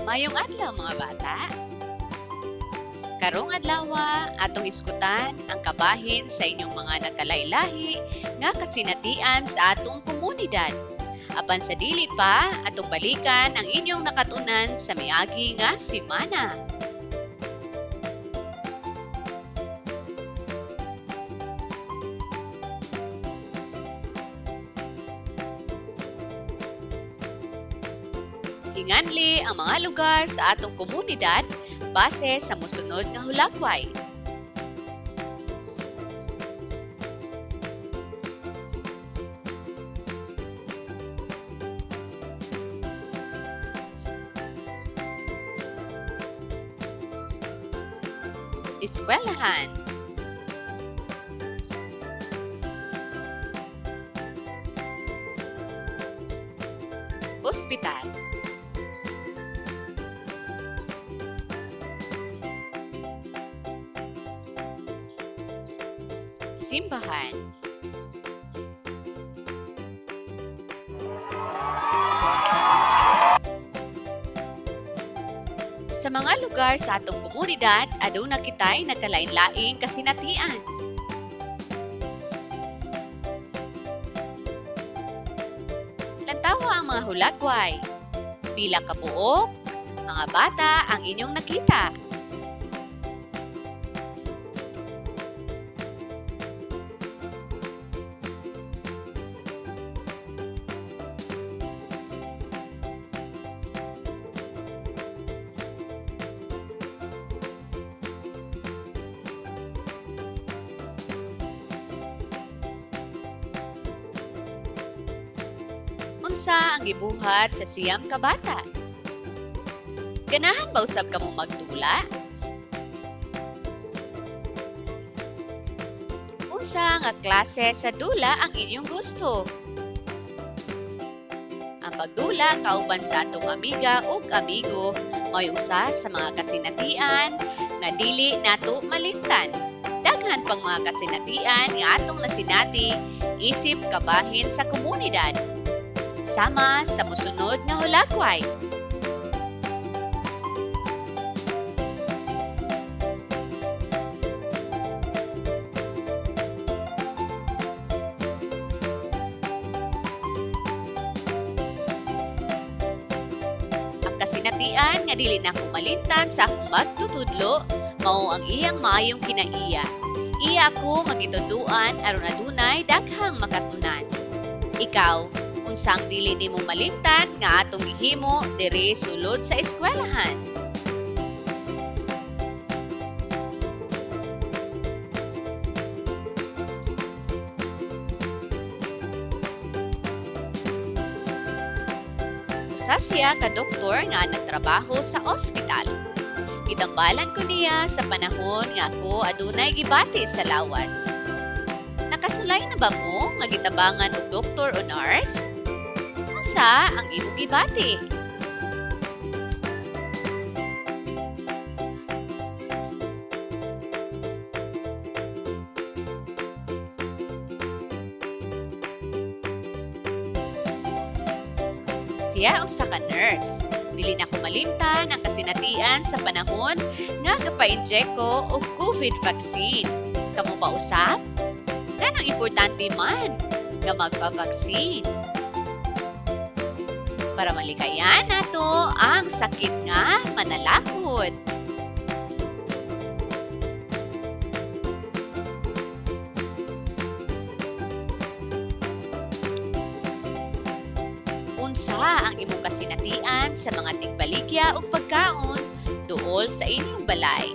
Maayong adlaw, mga bata. Karong adlawa, atong hisgutan ang kabahin sa inyong mga nagkalahi-lahi nga kasinatian sa atong komunidad. Apan sa dili pa, atong balikan ang inyong nakatunan sa miagi nga semana. Hinganli ang mga lugar sa atong komunidad base sa mosunod nga hulagway. Eskwelahan. Ospital. Simbahan. Sa mga lugar sa atong komunidad, aduna kitay nagkalain-laing kasinatian. Lantawa ang mga hulagway. Pila ka buok, mga bata ang inyong nakita? Unsa ang gibuhat sa 9 ka bata? Ganahan ba usab kamong magdula? Unsa nga klase sa dula ang inyong gusto? Ang pagdula kauban sa atong amiga ug amigo mao'y usa sa mga kasinatian nga dili nato malimtan. Daghan pang mga kasinatian nga atong nasinati isip kabahin sa komunidad. Sama sa mosunod nga hulagway. Ang kasinatian nga dili nako malimtan sa akong magtutudlo mao ang iyang maayong kinaiya. Iya ako nga gitudloan aron adunay daghang makatunan. Ikaw, unsang dili nimo malimtan nga atong gihimo diri sulod sa eskwelahan? Usa siya ka doktor nga nagtrabaho sa ospital. Gitambalan ko niya sa panahon nga ako adunay gibati sa lawas. Nakasulay na ba mo nga gitabangan og doktor o nurse? Unsa ang imong gibati? Siya usa ka nurse. Dili na ko malimtan ang kasinatian sa panahon nga gapa-inject ko og COVID vaccine. Kamo ba usab? Nganong importante man nga magpa-vaccine? Para malikayan nato ang sakit nga manalakod. Unsa ang imong kasinatian sa mga tigbaligya og pagkaon duol sa inyong balay?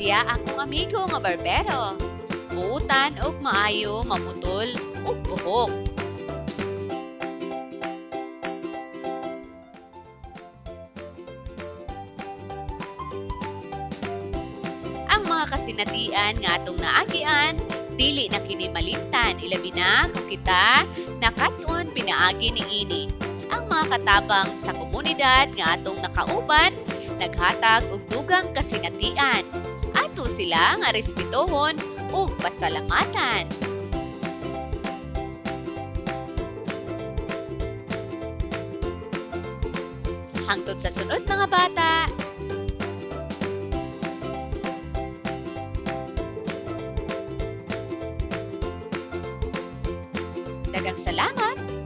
Siya akong amigo nga barbero. Buutan og maayo mamutol og buhok. Ang mga kasinatian nga atong naagian, dili na kini malimtan, ilabi na kung kita nakat-on pinaagi niini. Ang mga katabang sa komunidad nga atong nakauban, Naghatag og dugang kasinatian. Ato sila nga respetuhon ug pasalamatan. Hangtod sa sunod, mga bata. Daghang salamat.